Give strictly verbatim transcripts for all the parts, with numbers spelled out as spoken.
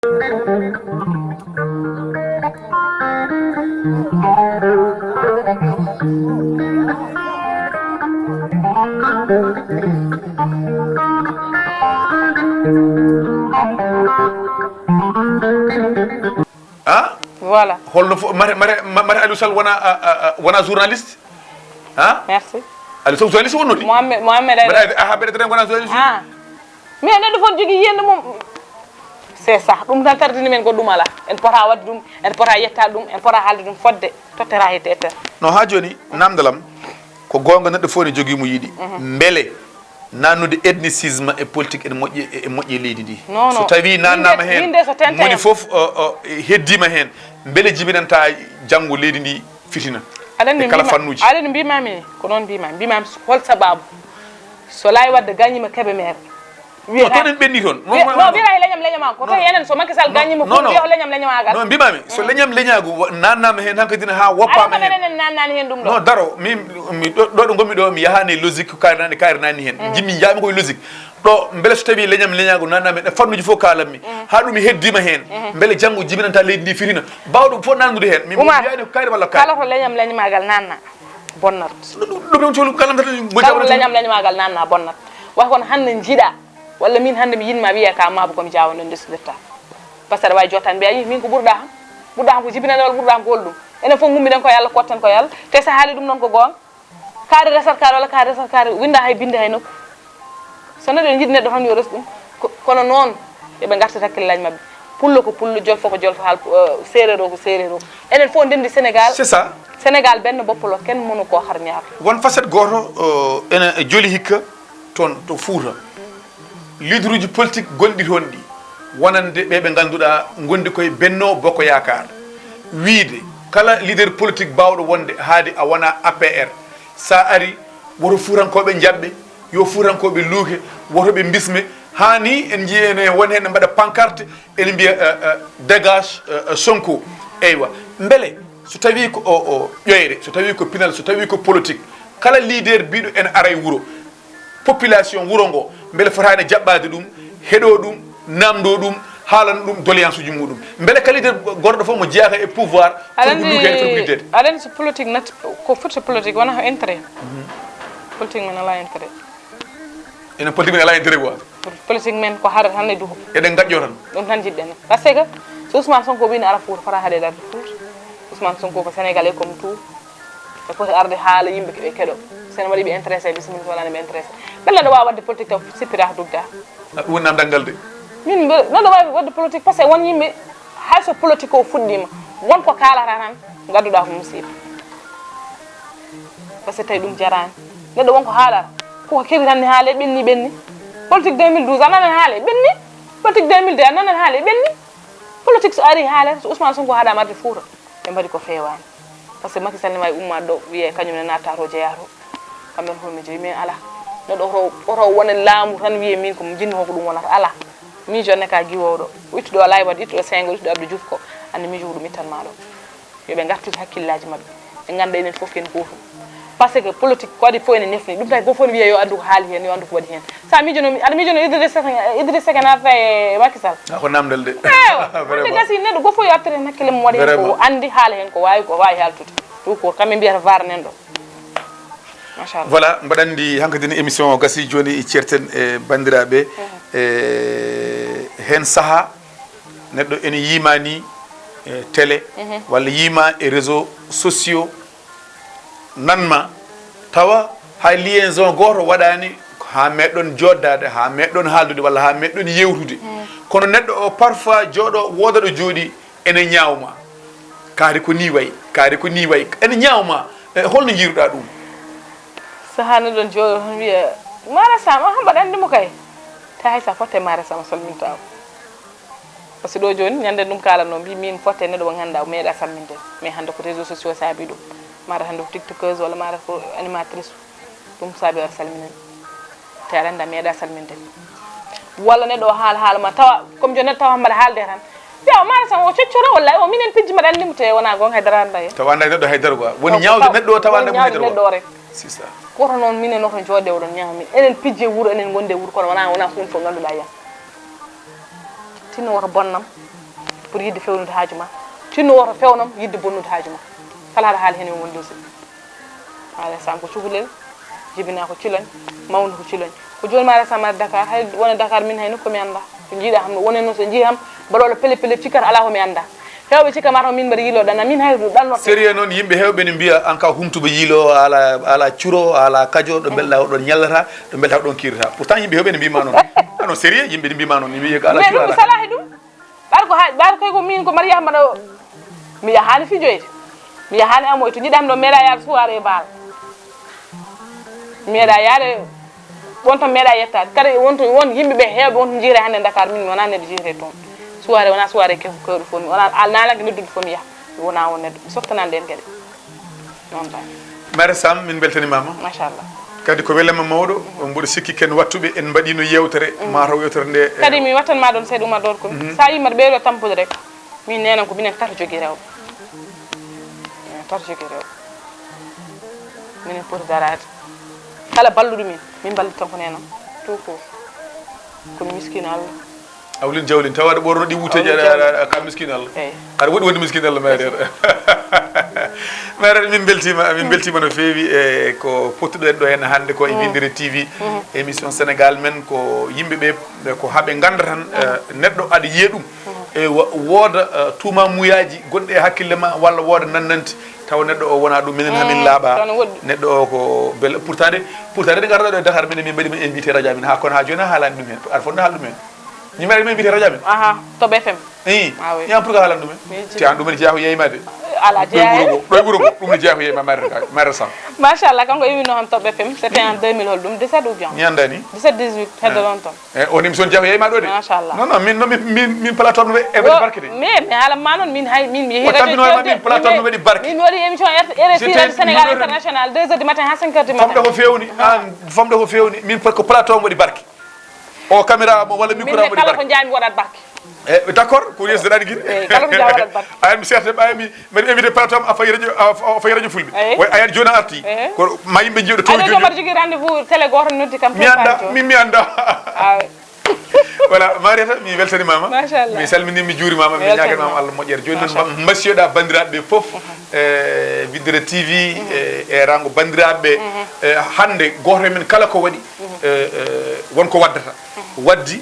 Ah? Voilà. Holno fo mare mare mare Aliou Sall wona ah, ah, ah, wona journaliste? Ah? Merci. Aliou Sall journaliste wonnodi? Mohamed Mohamed Mbaɗa Ali. Aha ɓeɗe tan wona journaliste? Ah. Mais neɗɗo fof jogii yiyannde mum. C'est ça. Ɗum tan tardini men ko ɗum alaa. En pota waɗde ɗum, en pota yettaade ɗum, en pota haalde ɗum fodde tottera he tetter. No ha joni namdalam ko goonga neɗɗo fof ne jogii mo yiɗi. Mbele nannude ethnicisme e politique ene moƴƴi e moƴƴi e leydi ndi? Non, So non. tawi nannama Min de- heen min de so tenta moni en. Fof o- o, heddima heen, mbele jibinanta janngo leydi ndi fitina? Aɗa anndi E kala mbima- fannuuji. Aɗa anndi mbimami ko noon mbimami mbimami hol sababu so laawi waɗde gañima Kébémer. No toon en ɓenni toon. No biyataa e leñam leñam ko tawi enen so Macky Sall gañima No, ko no. Wiya o leñam leñamagal. No mbimami so leñam leñaagu nannama heen hankadina ha Alaa woppama ko heen. Enen nannani heen ɗum ɗo. No daro min mi ɗo ɗo ɗo ngonmi ɗo mi yahaani e logique karinani karinani heen. Jimmi jaami koye logique ɗo mbele so tawi leñam leñaagu nannama heen e fannuuji fof kalanmi ha ɗum heddima heen. Mbele janngo jibinanta leydi ndi fitina bawɗo fof nannude heen min Oumar, mbiyani ko kayri walla kayri. Kala to leñam leñamagal nanna bonnat. Ɗum ɗum colu kalamtata mo Kala to leñam leñamagal nanna bonnat. Wa kono hannde jiɗa walla min hannde mi yinma wiya ka maabo komi jawano ndesdirta. Parce que aɗa wawi jottade mbiya yi min ko ɓurɗa ham ɓurɗa ham ko jibinande walla ɓurɗa ham ko holɗum. Enen fof gummiɗen koye Allah kotten koye Allah te sa haali ɗum noon ko goonga. Kaari resat kaari walla kaari resat kaari winda hay binde hay nokku. So neɗɗo ene yiɗi neɗɗo tan yo res ɗum. Ko- kono noon yoɓe gartit hakkillaji mabɓe. Pullo ko pullo, jolfo ko jolfo, hal eh, seereer o ko seereer o. Enen fof ndendi Sénégal. C'est ça. Sénégal benn bopp la kenn mënu koo xar ñaar. Won facette gooto ene joli hikka toon to Fuuta. Leaderuuji politique gonɗi toon ɗi wonande ɓe ɓe ngannduɗaa ngondi koye Benno Bokk Yaakaar. Wiide kala leader politique baawɗo wonde haade a wona A P R, so a ari woto Fuutankooɓe njaɓɓe, yo Fuutankooɓe luuke, woto ɓe mbisme. Haa ni en njiyii ene won heen ne mbaɗa pancarte ene mbiya eh, eh, dégage eh, eh, Sonko. Eywa, mbele so tawii ko o o ƴoyre, so tawii ko pinal, so tawii ko politique, kala leader biiɗo ene ara e wuro, population wuro ngo mbele fotaani jaɓɓaade ɗum, heɗoo ɗum, naamndoo ɗum, haalana ɗum doléance uji muɗum? Mbele kala leader gorɗo fof mo jeyaaka e pouvoir fof ko luuke heen foti ko liggede? Aɗa anndi so politique nat ko foti so politique wona ko intérêt. Politique men alaa intérêt. Enen politique men alaa intérêt quoi. Politique men ko haɗata tan e duho. Eɗen ngaƴƴoo tan. Ɗum tan jiɗɗen. Parce que so Ousmane Sonko wii ne ara Fuuta fota haɗe darde Fuuta. Ousmane Sonko ko sénégalais comme tout. E foti arde haala yimɓe ɓe keɗo. Sen waɗi ɓe intéressé bisimilla so wonani ɓe intéressé. Ɓella ɗo wawa wadde politique taw sippita dugga. Ɗum woni namdal ngal de. Min mbe- neɗɗo wawi wadde politique parce que won yimɓe hayso politique o fuɗɗima won ko kalata tan gadduɗa ko musiba. Parce que tawi ɗum jarani neɗɗo won ko haalata koko kewi tan ne haale ɓenni ɓenni. Politique deux mille douze a nanan haale ɓenni. Politique deux mille deux a nanan haale ɓenni. Politique so ari haale so Ousmane Sonko haɗa marde Fouta ɓe mbaɗi ko fewani. Parce que Macky Sall ne wawi ummaade ɗo wiye kañum ne natta to jeeya to. Kamɓe fof mi joyi mais ala neɗɗo oto oto wone laamu tan wiye min ko jinno ko ɗum wonata ala. Miijo ne ka giwowɗo o ittuɗo alay wadde ittuɗo sengo ittuɗo abdou diouf ko andi miijo ko ɗum ittanma ɗo. Yoɓe gartir hakkillaji mabɓe ɓe ganda enen fof ken gotum. Parce que politique ko waɗi fof ene nefni ɗum tawi gof fon wiye yo andu ko haali hen yo andu ko waɗi hen. Sa miijono aɗa miijono idrissa idrissa seke naata e macky sall. A ko namdal de. Ewa hande gasi neɗɗo gof fof yo artir hen hakkille mum waɗa hen ko andi haala hen ko wawi ko wawi haltude. Ɗum ko kamɓe mbiyata var nen ɗo. Machallah. Voilà, mbaɗa anndi hankadine émission o gasi jooni ceerten e banndiraaɓe e heen sahaa neɗɗo ene yiima ni e télé walla yiima e réseau sociaux nanma tawa hay liaison gooto waɗaani haa meɗɗon jooɗdaade haa meɗɗon haaldude walla haa meɗɗon yewtude kono neɗɗo o parfois jooɗo wooda ɗo jooɗi ene ñaawma kaari ko ni wayi kaari ko ni wayi ene ñaawma e holno njiiruɗa ɗum? Sahaa neɗɗon jooɗo tan wiya mara sama han mbaɗa anndi mo kay ta hay sa fotte mara sama salmintaama. Parce que ɗo jooni ñande ɗum kaalanno mbi min fotte neɗɗo mo ngannduɗa o meeɗa salminde mais hannde ko réseau sociaux saabi ɗum mara hannde ko tiktokeuse walla mara ko animatrice. Ɗum saabi waɗa salminen te aɗa annda meeɗa salminde. Walla neɗɗo o haala haala ma tawa comme jo neɗɗo tawa mbaɗa haalde tan yaw mara tan o coccora walla o minen pijji mbaɗa anndi mo te wona gonga haydara annda hen. Tawa annda neɗɗo haydara quoi woni ñaawde neɗɗo o tawa annda mo haydara quoi. Neɗɗo o rek. Goto noon minen oto jooɗe oɗon ñaama min enen pijje wuuro enen gonde wuuro kono wona wona ko ɗum fof ngannduɗa yam. Tinno woto bonnam. Pour yiɗde fewnude haaju ma. Tinno woto fewnam yiɗde bonnude haaju ma. Kala haɗa haali heen yo won luusi. Maare Sam ko cukalel, jibinaa ko ciloñ, mawni ko ciloñ. Ko jooni Maare Sam ari Dakar, hay wona Dakar min hay nokku mi annda. Ko jiiɗa ham, wona noon so njii ham, mbaɗooɗo pele pele cikkata alaa ko mi annda. Heewɓe cikka mataw min mbaɗa yiilo ɗana, min hay ɗannorte. Sérieux noon, yimɓe heewɓe ne mbiya an ka humtuba yiilo, a ala, a ala curo, a ala kajo, ɗo mbelɗa ko ɗon ñallata, ɗo mbelɗa ko ɗon kirata. Pourtant yimɓe heewɓe ne mbima noon. Ano sérieux, yimɓe ne mbima noon, ne mbiya ko ala curo, ala kajo. Salahi ɗum. Ɓaar ko ha, ɓaar kay ko min ko Mariama ɗo. Mi yahaani fijoyde. Mi yahaani amoy to jiɗam ɗo meeɗa yaade soirée e baal. Mi meeɗa yaade won to meeɗa yettaade. Kadi won to won yimɓe ɓe heewɓe won to jiire hannde Dakar min mi wona neɗɗo jiire toon. Soirée wona soirée kew kewɗo fof mi wona al naalaki noddude fof mi yaha. Mi wona won neɗɗo. Mi softanani ɗen kadi. Noon tan. Maire Sam, min mbeltanimaama. Machallah. Kadi ko welema mawɗo, mboɗo sikki ken wattuɓe en mbaɗino yewtere, mataw yewtere nde, eh, kadi mi wattanma ɗon seeɗa Oumar Dor Koumi. Mhm. Sa yii mbaɗa ɓeydo tampude rek, min nenan ko minen tato jogii rewɓe. Minen tato jogii rewɓe. Minen poti daraade. Kala balluɗo min, min mballita tan ko nenam. Tout court. Komi miskiino Allah. Awlin jawlin, tawa aɗa ɓorno ɗi wutte. Awlin jawlin. Aɗa, aɗa, aɗa ka miskiino Allah. Eyi. Aɗa woɗɗi wonde miskiino Allah, maire. Maire, min mbeltiima, min mbeltiima no feewi e ko pottuɗen ɗo heen hannde ko e Winndere T V, émission Sénégal men, ko yimɓe ɓe, ɓe ko haɓe ngannda tan, eh, neɗɗo aɗa yiya ɗum. E wa-, wooda, eh, tuuma muyaaji gonɗi e hakkille ma, walla wooda nannanti, tawa neɗɗo o wona ɗum, minen hamin laaɓa. Neɗɗo o ko bel-, pourtant de, pourtant de, ɗe ngarata ɗo e Dakar, minen min mbaɗi ma invité radio amin, ha kono ha jooni a haalani ɗum heen, aɗa fotno haala ɗum heen. Min mbaɗi ma invité radio amin. Aha, Top F M. Ii. Ah, oui. Yan pour que haalan ɗum heen. Ti an ɗum en jeyaa ko yeeyma de. Ala jeyaa. Ɗo e wuro ngo, ɗo e wuro ngo, ɗum ne jeyaa ko yeeyma, maire Sam. Machallah, kanko iwino han Top F M, c'était en deux mille hol ɗum, dix-sept ou bien? Mi anndaani. Dix-sept, dix-huit, heddo ɗon toon. Eh, on émission jeyaa ko yeeyma ɗo de. Machallah. Non, non, min, non, min, min, min plateau am no e barke de. Mais, mais haala ma noon, min hay, min mi yehi radio. Tampinore ma, min plateau am no waɗi barke. Min waɗi émission R F I, Radio Sénégal International, deux heures du matin ha cinq heures du matin. Famde ko feewni, an, famde ko feewni, min ko plateau am waɗi barke. O caméra mo walla micro mo kala ko jaami waɗat barke. Eh, d'accord, ko yes daɗi gir. Eh, kala ko jaami waɗat barke. Ay mi serte ɓay mi mbaɗi invité plateau am a fayi radio, a fayi radio fulɓe. Eyi. Way a yiyat jooni a arti. Eyi. Ko ma yimɓe jiiɗo to jooni. Aɗa jogii rendez-vous télé gooto noddi kam. Mi annda, min mi annda. Ah, oui. Voilà, Mariata, mi weltanimaama. Machallah. Mi salmini, mi juurimaama, mi ñaaganimaama Allah moƴƴere. Jooni noon mbasiyoɗa banndiraaɓe ɓe fof, eh, Winndere T V, eh, e rango banndiraaɓe ɓe, eh, hannde gooto e men kala ko waɗi, eh, eh, won ko waddata. Waddi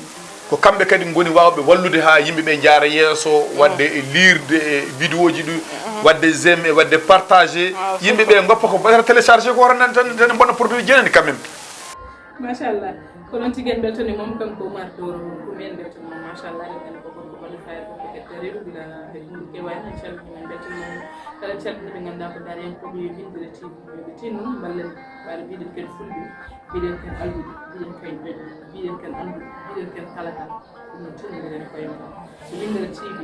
ko kamɓe kadi ngoni waawɓe wallude haa yimɓe ɓe njaara yeeso, waɗde e liirde e vidéo ji ɗi, waɗde j'aime e waɗde partagé. Yimɓe ɓe ngoppa ko batata téléchargé ko tan, tan, tan mbonna produit jeenani quand même. Machallah. Ko noon tigi en mbeltani mom kanko Oumar Doro ko men mbeltani mom machallah en ko ko ko woni fayda ko ko tari bila ko dum ke way en calmini men mbeltani mom kala calmini ɓe ngannda ko dari en ko ɓe Winndere T V ɓe tinno mballen ɓaɗa mbiɗen ken fulɓe mbiɗen ken alluɓe mbiɗen ken ɓeɗe mbiɗen ken annduɓe mbiɗen ken kala kala. Ɗum no tinndindiren koye men. So Winndere T V,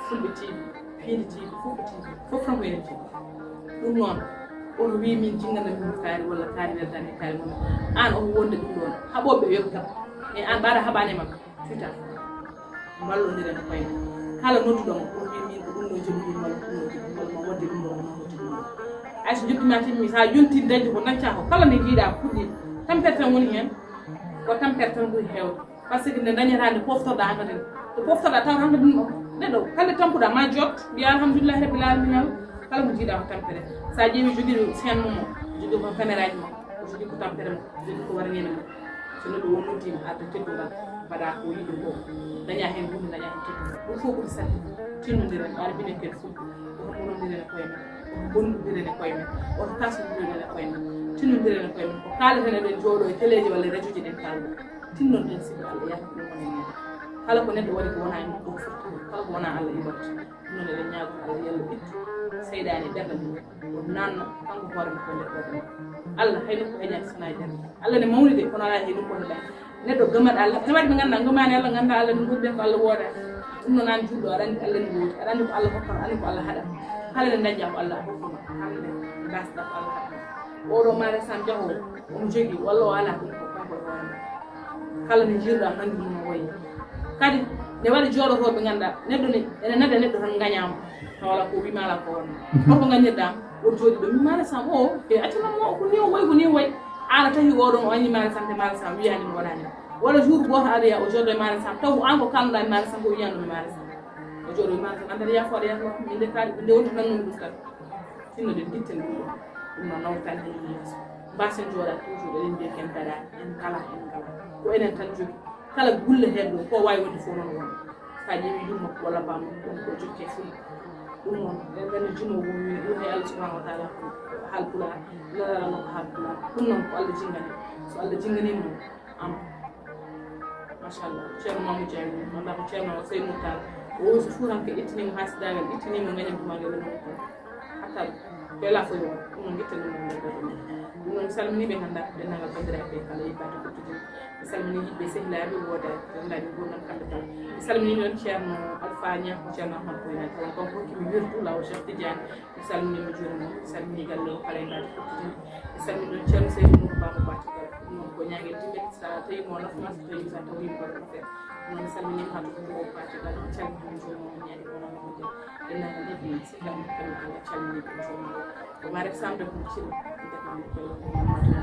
Fulɓe T V, Piindi T V, Fulɓe T V, fof tan ko enen T V. Ɗum noon, oto wii min jinngana min kaari walla kaari weldaani e kaari mon. Aan oto wonde ɗum ɗoon. Haɓooɓe ɓe yoɓ tan. E aan mbaɗa haɓaani e maɓɓe. Tuta. Mballondiren koye men. Kala nodduɗo mo, oto wii min ko ɗum ɗo jogii walla ɗum ɗo jogii walla ma wodde ɗum ɗo walla ma wodde ɗum ɗo. Hay so jottima timmi, so a yonti dañde ko dañca ko kala nde jiiɗa fuɗɗi. Tampere tan woni heen. Ko tampere tan ɓuri heewde. Par ce que nde dañata nde poftorɗa hankadi nde poftorɗa taw hankadi ɗum ɗo neɗɗo kala tampuɗa ma jot mbiya alhamdulillahi rabbil alamina. Kala mo jiiɗa ko tampere sa ƴeewi jogiiɗo chaine mum o jogii ko caméraji mum o jogii ko tampere mum jogii ko warnene mum. So neɗɗo won noddima arde teddungal mbaɗa ko yiɗi ko daña hen hunde daña hen teddungal ɗum fof ɓuri saɗde. Tinnodiren ɓaade minen ken fof oto bonondiren e koye men oto bondudiren e koye men oto tasodiren e koye men. Tinnodiren e koye men ko kaleten eɗen jooɗo e teleji walla e radio ji ɗen kalɗo. Tinnoɗen sibu Allah yahdi ɗum woni men. Kala ko neɗɗo waɗi ko wona e makko o fotti kala ko wona Allah iwat. Ɗum noon eɗen ñaago Allah yalla ittu seyɗaani e ɓernde mum o nanna kanko hoore makko e nder ɓernde mum. Allah hay nokku heñaaki sona e ɓernde Allah ne mawni de kono alaa hay nokku heɓaani. Neɗɗo gamat Allah ene waɗi ɓe ngannda gamaani Allah ngannda Allah ne ngoni ɓen ko Allah wooda. Ɗum noon aan juulɗo aɗa anndi Allah ne woodi aɗa anndi ko Allah hokkata aɗa anndi ko Allah haɗata. Kala nde dañƴa ko Allah hokkuma kala nde mbasɗa ko Allah haɗata. Oɗo maare sam jaho omo jogii walla o alaa ɗum ko kanko e hoore mum. Kala nde jiiruɗa hannde mum no wayi kadi ne waɗi jooɗotooɓe ngannduɗaa neɗɗo ne ene nada neɗɗo tan ngañaama taw alaa ko wiima alaa ko wonno. Holko ngañirɗa woto jooɗi ɗo mi maare sam o e accanam mo ko ni o wayi ko ni o wayi. Aan a tawi oɗon o añi maare sam te maare sam wiyaani mi waɗaani walla jour gooto aroya o jooɗo e maare sam taw ko aan ko kalnoɗaa mi maare sam ko wiyaanno mi maare sam. O jooɗo maata tan, "Andata yaafoore yaafoore, min de kaari, min de wonti nannude ɗum tan." Tinno ɗen gitten ɗum ɗo. Ɗum no nawtan en yeeso. Mbasen jooɗa toujours, eɗen mbiya ken dara, en ngala, en ngala. Ko enen tan jogi. Kala gulle hen ɗo, ko wawi wonde fof noon woni. Sa ƴeewi yumma walla bamma, ɗum ko jokke ful. Ɗum noon, en ngandi jimo woni ɗum e Allah subhanahu wa taala, ko haal pulaar, lalaano ko haal pulaar. Ɗum noon ko Allah jingani. So Allah jinganima noon, am. Machallah. Ceerno Mamadou Diagne, walla ko Ceerno Seynou Tall. O so fuuranke ittinimo hasidagal, ittinimo ngañam tumagal e noon ko. Hatta ko ela foyo, ɗum noon guitte ɗum noon nder ɗum. Ɗum noon mi salmini ɓe ngannduɗaa ɓe nanga bandiraɓe kala e baade kottudin. Mi salmini yiɓɓe sehilaaɓe wooda, ɓe ngari gurdam kamɓe kala. Mi salmini noon Ceerno Alpha Niang, Ceerno Ahmad Boyna, kala kanko hokkimi wirdu lawo Cheikh Tidiane. Mi salmini mo juurima, mi salmini galle o kala e baade kottudin. Mi salmini noon Ceerno Seydou Nour Baba Batigal, ɗum noon ko ñaagel timmen, sa tawi mo la France, tawi sa tawi mo la France. Noon mi salmini Fatou Bobo Batigal, mi calmini mo juurima mo ñaagi mo la France. Ena neɗɗi sikkam kamɓe kala calmini ɓe joomum. Ko mare samde ko cim, nde kamɓe kala ko Mamadou